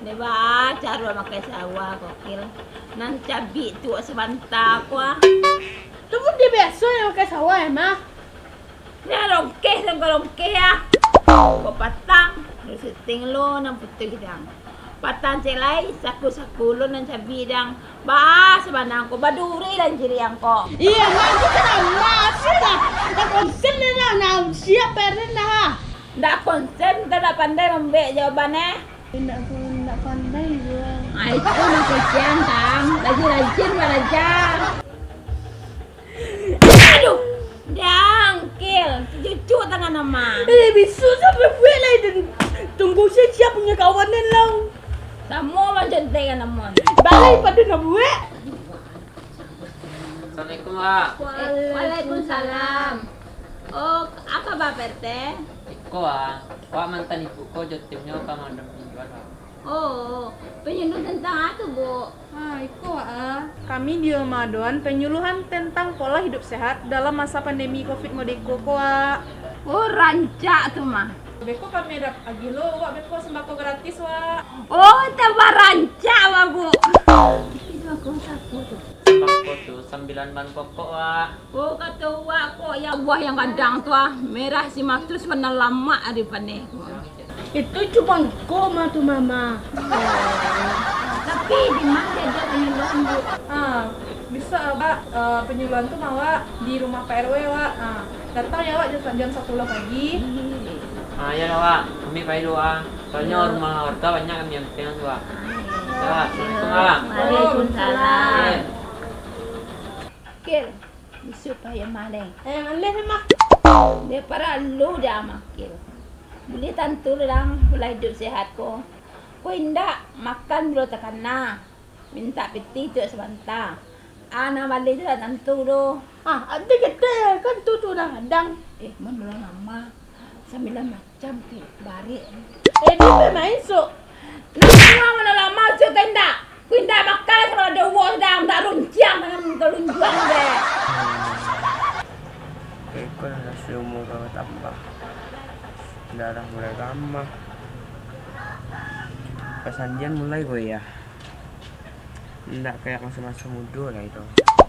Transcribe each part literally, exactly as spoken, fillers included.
Deh, ba, caro makai sawah ko, Kil. Nan cabik tu sabanta ko, ah. Tu pun dia biaso nan makai sawah, mah. Nan longkeh, nan ka longkeh, ah. Ko patang, lu siting lo, nan putuih dang. Patang ciek lai, saku-saku lo nan cabik dang. Ba, sabanang ko, baduri dan ciriang ko. Iya, nah, itu kan Allah, sih lah. Dah konsen deh lah, nah, siap beres dah, ah. Ndak konsen, ndak pandai mambek jawaban, eh. Indak ko, indak pandai juo. Ah, itu mah kasian, Tang. Rajin-rajin balajar. Aduh, dangkil. Cucuk tangan Ama. Eh, bisuak sampai buek lai, dan tunggu siap-siap punyo kawan nan lau. Samo mancuntai kan, Ama. Balai pado nak buek. Assalamualaikum, Wak. Eh, waalaikumsalam. Oh, apo kabar, Pak R T? Iko, Wak. Wak mantan ibu ko jo timnyo ka maadok pinjuan, Wak. Oh, penyuluh tentang apa tu, Bu? Ah, iko, Wak, ah. Kami di Ramadan penyuluhan tentang pola hidup sehat dalam masa pandemi covid mode iko ko, Wak. Oh, rancak tu mah. Beko kami ado agiah lo, Wak, beko sembako gratis, Wak. Oh, tambah rancak, Wak, Bu. Itu aku sapu tu. Sembako tu sambilan bahan pokok, Wak. Oh, kato Wak, kok yang buah yang gadang tu, ah, merah simatus, warna lamak ari paneh. Itu cuma ko mah tu, Mama. Tapi di mana dia penyuluhan, Bu? Ah, bisa, Wak. Eh, penyuluhan tu mah, Wak, di rumah Pak R W, Wak. Ah, datang ya, Wak, jam, jam sapuluh pagi. Ah, iyolah, Wak. Kami pai dulu, Wak. Soalnyo rumah warga banyak kami yang tu, Wak. Ya, Wak. Assalamualaikum, Wak. Waalaikumsalam. Oke. Kil, bisuak payah maleh. Eh, maleh mah. Dia paralu dah makil. Buliah tantu urang pola hidup sehat ko. Ko indak, makan bilo takana. Mintak pitih tu sabanta. Anak bali tu dak tantu doh. Ah, ado kito kan tu, tu urang gadang. Eh, mun urang lamo. Sambilan macam tu, barek. Eh, dia main sok. Nak lamo, mana lamo, sok ko indak. Ko indak bakal kalau ado uwo sudah, indak runciang tangan talunjuang deh. Iko lah rasio umua ka batambah. Darah mulai ramah. Pasandian mulai goyah. Indak kayak maso-maso mudo lai tu.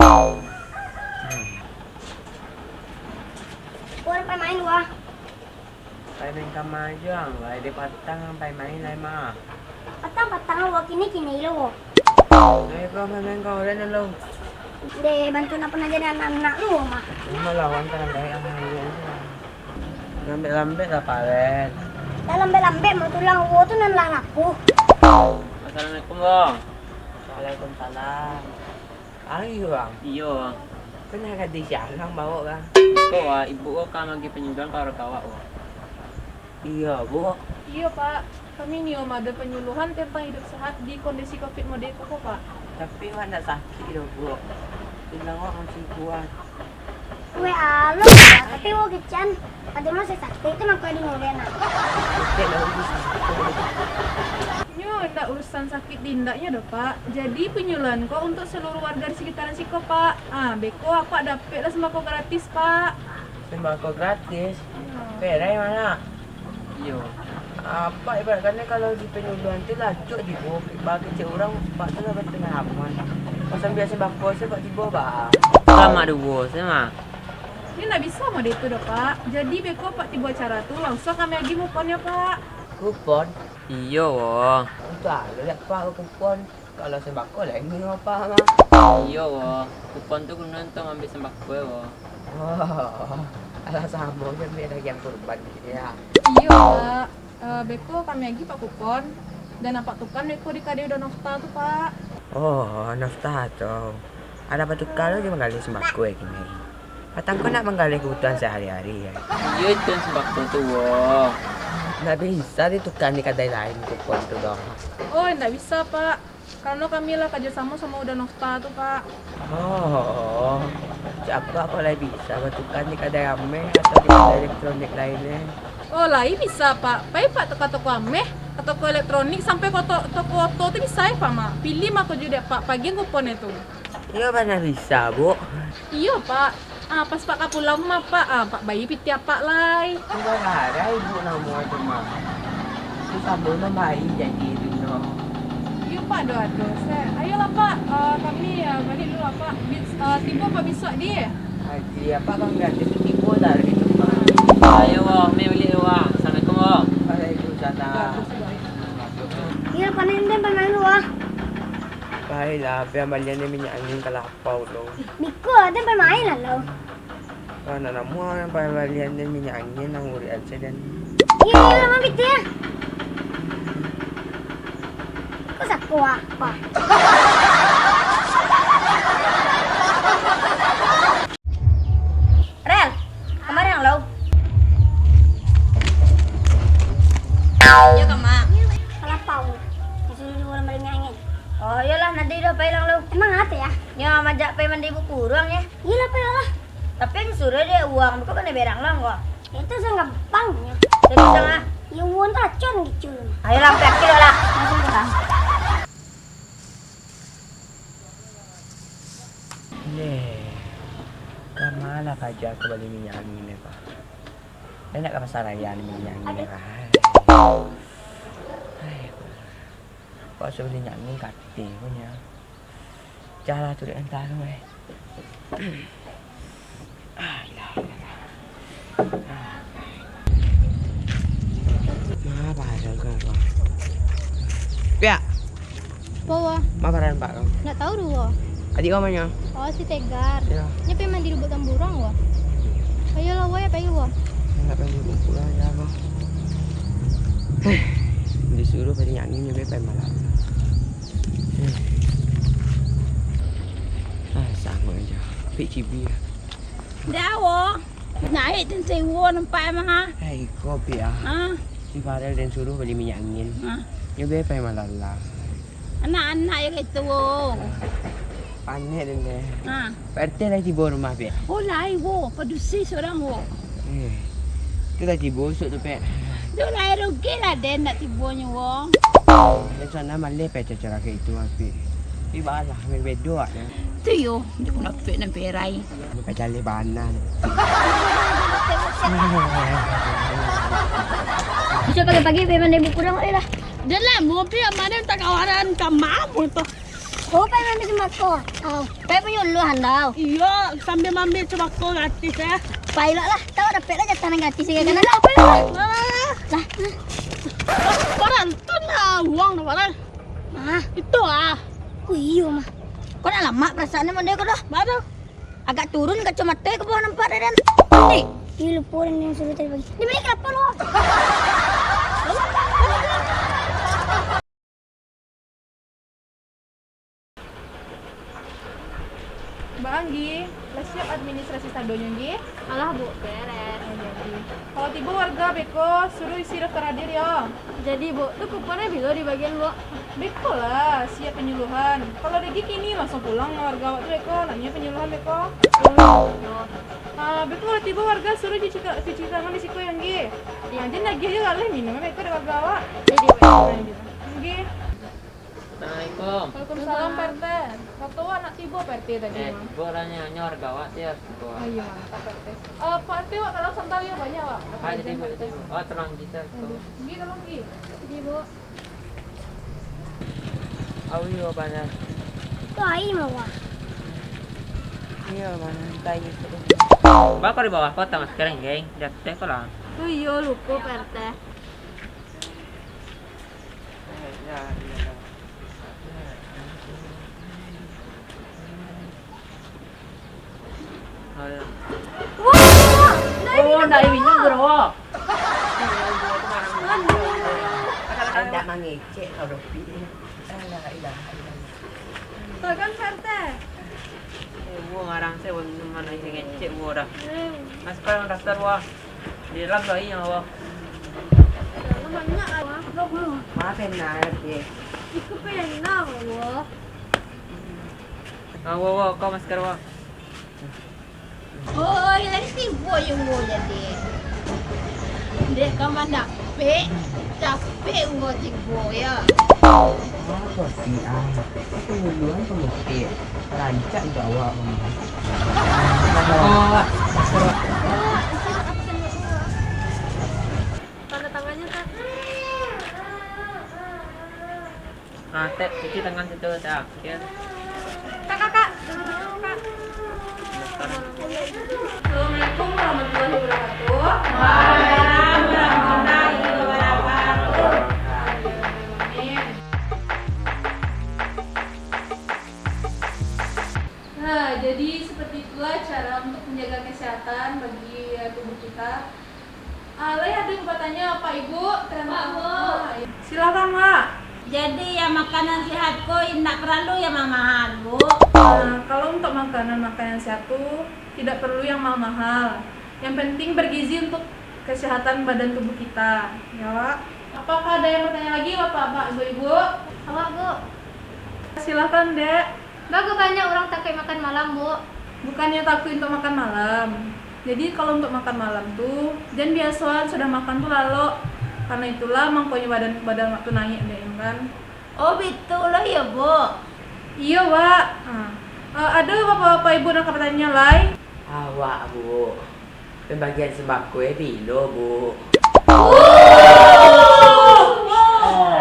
Hmm. Ko pai main lua. Pai main kama ajo ang, lai dek patang ang pai main lai mah. Patang-patang lo, kini-kini lo. Lai ko pai main ka urang dulu. Dek bantu nak pernah jadi anak-anak lo mah. Cuma lawan tangan baik ang main dulu. Lambek-lambek lah, Paren. Dah lambek-lambek, mau tulang uwo tu nan lah laku. Assalamualaikum, Bang. Waalaikumsalam. Ari, Bang? Iyo, Bang. Kena gadih sialang bawa, Bang. Iko, Wak, ibu ko ka magi penyuluhan ka warga awak, Wak. Iyo, Bu. Iyo, Pak. Kami nio mah ado penyuluhan tentang hidup sehat di kondisi covid mode iko ko, Pak. Tapi awak ndak sakik doh, Bu. Tulang awak masih kuat. Weh, alo, Pak. Tapi wo kecek an, ado mah sakik tu mako di mulen, ah. Oke, dah bagus. Nyo ndak urusan sakik di indaknyo doh, Pak. Jadi penyuluhan ko untuk seluruh warga di sekitaran siko, Pak. Ah, beko apak dapek lah sembako gratis, Pak. Sembako gratis? Iyo. Perai mah. Iyo. Apak ibaratkan kalau di penyuluhan tu lah acok tibo, bagi kecek urang, Pak tu lah batengah aman. Pas ambiak sembako se, Pak tibo, Pak. Selamat duo se mah. Ini ndak bisa mode itu doh, Pak. Jadi beko Pak tibo acara tu, langsung kami agih kuponnyo, Pak. Kupon? Iyo, wo. Untuak alo dek Pak kupon? Kalau sembako lain nio Apak mah. Iyo, wo. Kupon tu guno untuak maambiak sembako, wo. Oh, alah samo jo ambiak dagiang kurban, yo. Iyo, Pak. Eh, beko kami agih, Pak, kupon. Dan Apak tukan beko di kadai Uda Nofta tu, Pak. Oh, Nofta tu. Alah batuka lo jo manggaleh sembako, eh, kini. Patang ko nak manggaleh kebutuhan sehari-hari, eh. Iyo, itu nan sembako tu, wo. Ndak bisa ditukan di kadai lain kupon tu doh. Oh, ndak bisa, Pak. Karano kami lah karajo samo, samo Uda Nofta tu, Pak. Oh, cako apo lai bisa batukan di kadai ameh atau di kadai elektronik lain, eh? Oh, lai bisa, Pak. Pai Pak ka toko ameh, ka toko elektronik, sampai ka to-, toko oto tu bisa, eh, Pak, mah. Pilih mah ko jo dek Pak, pagian kupon e tu. Iyo, bana bisa, Bu. Iyo, Pak. Ah, pas Pak ka pulang rumah, Pak, ah, Pak bai pitih Apak lai. Sudah lah, dah ibu namo tu mah. Tu samo mah bai jadi tu no. Pak, aduh, aduh, se-, ayolah, Pak. Eh, kami, eh, baliak dulu lah, Pak. Bis-, eh, tibo, Pak, bisuak di? Ah, di apa, Bang? Gratis tu tibo dah, gitu, Bang. Ayo, wah, mai baliak, wah. Assalamualaikum, wah. Waalaikumsalam. Iyo, panen den pamain dulu, wah. Baiklah, biar balian den minyak angin ka lapau tu. Beko, den pamain lah, lo. Wah, nak namuah nan pambalian den minyak angin nan urik aja den. Iyo, iyo, mah pitih ah. Ko sako ah, wah. Rel, kamari ang lau. Iyo, kama. Ka lapau. Disuruah dua urang balian minyak angin. Oh, iyolah, nanti doh pai lang lau. Emang apo yo? Nyo majak pai mandi buku urang yo. Iyolah, pai lah. Tapi ang suruah dek uang, bukan kanai berang lang ko. Itu sangat gampang nyo. Jadi sangat. Yo, uang tu racun gitu. Ayolah, pai kilo lah. Langsung pulang. Neh, ka ma lah paja ka bali minyak angin ko? Ndak ka pasar raya bali minyak angin ko? Hai. Hai. Kok suruh bali minyak angin kateh punyo. Jalan tu dek entah tu, eh. Ah, ilah, ilah, ilah. Ah. Nah, pasal kau, kau. Piak. Apo, wah? Ma paran pak kau? Ndak tahu doh, wah. Adik kau ma nyo? Oh, si Tegar. Iyo. Nyo pai mandi Lubuk Tamburuang, wah. Ayolah, wah, yo pai, wah. Ndak pai Lubuk Tamburuang, yo, kau. Disuruah pai nyanyi, nyo pai malam. Ah, samo aja. Pik cibi lah. Dah, wo. Naik tun sewo nampak emang, ha? Eh, iko, Pik, ah. Ha? Si Farel den suruh bali minyak angin. Ha? Nyo be pai malala. Anak-anak yo kaitu, wo. Panek den deh. Ha. Pak R T lai tibo rumah, Pik? Oh, lai, wo. Padusi surang, wo. Eh, tu lah tibo usuk tu, Pek. Tu lah rugi lah den ndak tibonyo wong. Di sana maleh pe cara-cara kayak itu, Pek. Tapi balah, main bedok, ya. Tu yo, dia pun dapek nan perai. Dia pakai calih bana ni. Bisa pagi-pagi pai mandi buku urang, eh, lah. Dia lah, mobil mana tak kawaran ka mamu tu. Oh, pai maambiak sembako. Oh, pai panyuluah andau. Iyo, sambil maambiak sembako gratis, eh. Pai lah, tahu dapek lah jatah nan gratis, ya, kan? Iyolah, pai lah. Lah. Lah. Paran tu lah, uang tu, paran. Ah. Itu ah. Oh, iyo, mah. Kau nak lamak perasaannya, Bang, dia kau dah. Baru. Agak turun kacamata ke bawah nampak, Raden. Nanti. Ih, lupa orang yang suruh tadi pagi. Dia balik kelapa, loh. Bang Anggi, lah siap administrasi sadonyo, Anggi? Alah, Bu, beres. Oh, jadi. Kalau tibo warga beko, suruh isi daftar hadir, yo. Jadi, Bu, tu kuponnyo bilo dibagian, Bu? Beko lah, siap penyuluhan. Kalau dek Anggi kini, langsung pulang warga awak tu beko, nak nyo penyuluhan beko. Oh, iyo. Ah, beko kalau tibo warga, suruh cuci ta-, cuci tangan di siko, yo, Anggi. Iyo. Ah, jan agiah jo lah, minum beko dek warga awak. Jadi, Bu. Nah, gitu. Anggi. Assalamualaikum. Waalaikumsalam, Pak R T. Kato awak nak tibo, Pak R T, tadi, eh, mah. Tibo lah nyo, nyo warga awak tibo. Oh, iyo, mantap, Pak R T. Eh, Pak R T, awak kalau sandal yo banyak, Pak. Ah, jadi, Bu, jadi, Bu. Oh, tolong kita, Bu. Anggi, tolong, Anggi. Jadi, Bu. Awi, Bu, panas. Tu air mah, Wak. Iyo, panas, tai itu. Bako di bawah kota, Mas, kering, geng. Di ateh ko lah. Tu iyo, lupo, Pak R T. Oh, ndak minum, Bro. Aduh. Ndak mangecek kau, Dopi. La ilaha illallah. Tuh kan, Pak R T. Eh, wo, ngarang se, wo, mana isi ngecek, wo, dah. Hmm. Mas, sekarang daftar, wo. Di dalam tu aja, wo. Dalam banyak, wo. Maaf, ya, nak, ya. Ikut pena, wo. Ah, wo, wo, kau masker, wo. Oi, lai tibo yo, wo, jadi. Dek ka mandapek, dapek, wo, tibo, yo. Apo sih, ah? Aku duluan pamukik. Rancak jo awak, Mama. Tanda tangannya, Kak. Ah, Tek, cuci tangan situ, Tek. Oke. Kak, kak, kak. Jangan lupa, kak. Assalamualaikum warahmatullahi wabarakatuh. Waalaikumsalam warahmatullahi wabarakatuh. Amin. Nah, jadi seperti itulah cara untuk menjaga kesehatan bagi, eh, tubuh kita. Ah, lai ado nan batanyo, Pak Ibu? Pak Bu. Ah, iya. Silakan, Wak. Jadi, yang makanan sehat ko indak paralu yang mahal-mahal, Bu. Nah, kalau untuk makanan-makanan sehat tu, tidak perlu yang mahal-mahal. Yang penting bergizi untuk kesehatan badan tubuh kita. Ya, Wak. Apakah ada yang bertanya lagi, Bapak, Bapak, Ibu-ibu? Awak, Bu. Silakan, Dek. Bagu banyak urang takuik makan malam, Bu. Bukannyo takuik untuk makan malam. Jadi, kalau untuk makan malam tu, jan biasoan sudah makan tu lalok. Karena itulah, mangkonyo badan, badan awak tu naik, Dek, kan. Oh, bitu lo iyo, Bu? Iyo, Wak. Ha. Eh, ado bapak-bapak ibu nan ka batanyo lai? Awak, Bu. Pambagian sembako e bilo, Bu? Oh,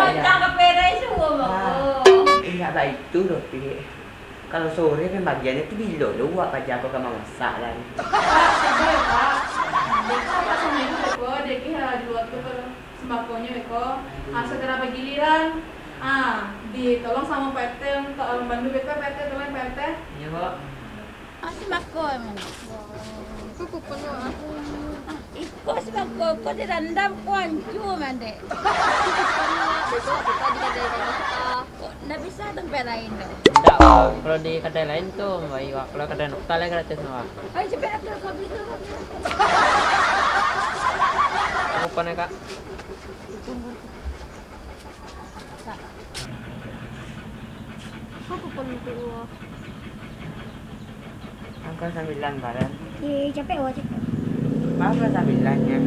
pacah ka perai suo, Bu. Ah, indak baitu doh, Pik. Kalau sore pambagian e tu bilo lo, Wak, paja ko ka mamasak lai. Pak, sabar, Pak. Beko, Pak, samo ibu beko, dek lah di lua tu, Pak. Sembakonyo beko, ah, satara bagiliran. Ah, ditolong samo Pak R T untuk alam bandu beko, Pak R T, tolong Pak R T. Iyo, Pak. Ah, sembako, men. Iko kupon, Pak. Ah, iko sembako, ko dirandam, ko ancu, mandek. Beko, kita di kadai Nokta. Ko ndak bisa tampek lain, doh? Ndak, Wak. Kalau di kadai lain tu, baik, Wak. Kalau kadai Nokta lai gratis, Wak. Ayo, cepet, Kak, beli tu, Kak. Kupon ya, Kak. Apo kupon tu, Wak? Angka sambilan, Baran. Eh, capek, Wak, capek. Bara sambilannyo?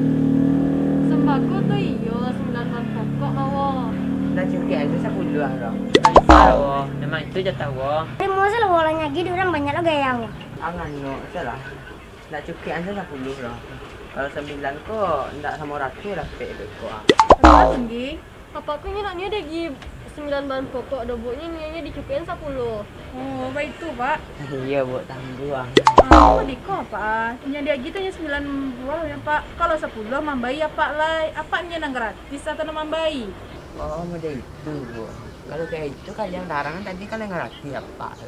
Sembako tu iyo, sambilan bahan pokok, Wak. Ndak cukuik ado sapuluah, Wak. Ndak bisa, Wak. Memang itu jatah, Wak. Tarimo sajolah, Wak, lah nyagi duit urang banyak lo gaya, Wak. Angano sajolah. Ndak cukuik ado sapuluah, Wak. Kalau sambilan ko, ndak samo rato dapek beko, ah. Aduh, tinggi. Apak ko nyo nak nyo dek gi sambilan bahan pokok doh, Bu, nyo nio nyo dicukuikan sapuluah. Oh, baitu, Pak. Iyo, Bu, tangguang. Ah, kok diko, Pak? Nyo diagi tu nyo sambilan buah nyo, Pak. Kalau sapuluah mambai apak lai. Apak nyo nan gratis atau nan mambai? Oh, model itu, Bu. Kalau kayak itu, kalian larang tadi kan nan gratis apak.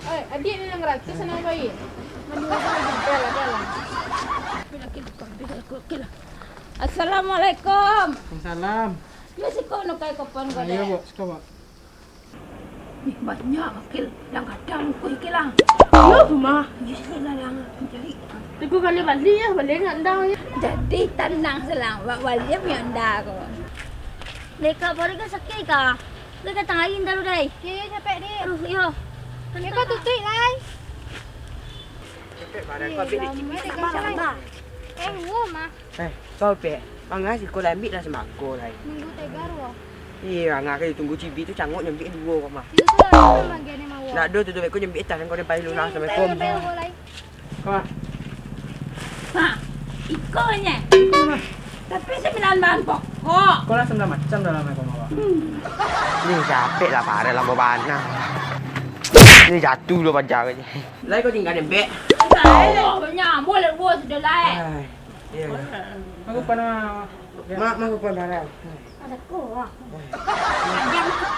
Eh, adiak ni nan gratis, nan mambai. Aduh, aduh, aduh, biarlah, biarlah. Assalamualaikum. Waalaikumsalam. Yo, siko nukai kupon ko, Dek. Ayo, Bu, siko, Bu. Ih, banyak, Akil. Kadang-kadang muko Akil lah. Yo, tu mah. Yo, siko lah, lah, cari. Tunggu kali balik ya, balik nggak ndang ya. Jadi, tanang salang, bak balik punya ndang ko. Deka, baru kan sakit kah? Deka, tangan ndang lu, Dai. Yo, yo, capek, Dek. Aduh, yo. Deka, tutup, Dai. Capek badan kau, Dek. Lama, Dek, capek. Eh, wo, mah. Eh, kau, Pek, manga siko lah ambiak lah sembako lai. Minggu tegar, wah. Iyo, manga ka ditunggu cibi tu cangok nyambiak duo kau mah. Itu tu lah, bagian yang mau. Nak do tu, tu, beko nyambiak tas kau dek pai lu lah. Assalamualaikum. Kau mah. Nah, iko nyo. Iko mah. Tapi sambilan bahan pokok. Kau lah sambilan macam dalam kau mah. Hmm. Ni capek lah, parah lah, bau bana. Ni jatuh lo paja ko. Lai kau tingga dek, Pek. Lai, lai, banyak. Buliah, buliah sudah lai. Ai. Iyo, iyo. Mangko pun, ah, Mak, mangko pun barang. Ado ko, ah. Ado ko.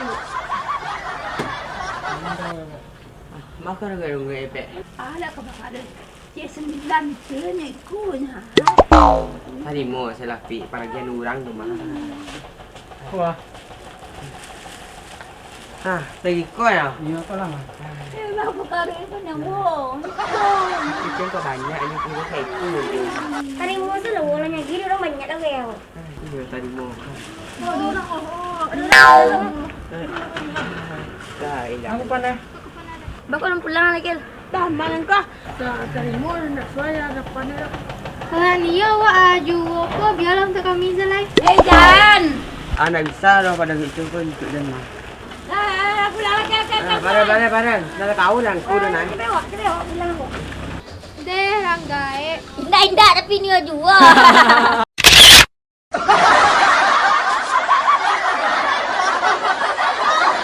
Ah, mangko ado garung, eh, Pek. Alah, ka bakal. Cek sambilan tu nyo iko nyo. Tarimo salah, Pik, paragian urang tu mah. Wah. Hah, lagi ko yo? Iyo, ko lah, Mang. Eh, lah, buka duit pun nyambung. Itu yang kau banyak, ini kira kayak itu. Tadi musuh lah, ulahnya gini, orang banyak lah, kayak. Iyo, tadi mau. Aduh, aduh. Dah, indah. Aku panas. Bako nan pulang lagi. Dah, malam kah? Dah, tarimo, nak suai, dah panas dah. Alah, iyo, awak, ah, juo ko, bialah untuak kami se lai. Eh, jan! Ah, ndak bisa doh, pada itu pun ikut jan mah. Ah, pulang lagi, lagi, lagi. Padan, padan, padan. Dah tahu lah, aku dah naik. Kita bawa, kita bawa pulang, Bu. Deh, Rangga, eh. Indak, indak, tapi nio juo.